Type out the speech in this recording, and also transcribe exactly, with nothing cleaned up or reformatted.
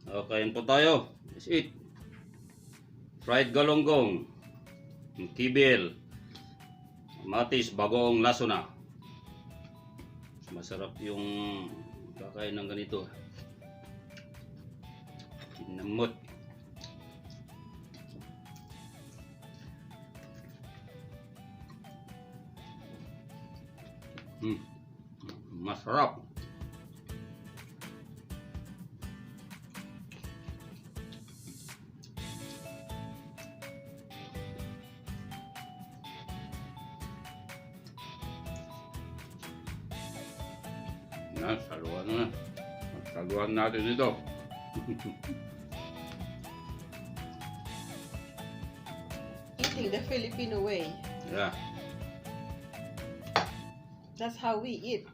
Okay, kain po tayo. Let's eat. Fried galunggong. Kibil. Kamatis, bagoong lasona. Masarap yung kakain ng ganito. Kinamot. Hmm. Masarap. Yan, saluan na. Saluan natin ito. Eating the Filipino way. Yeah. That's how we eat.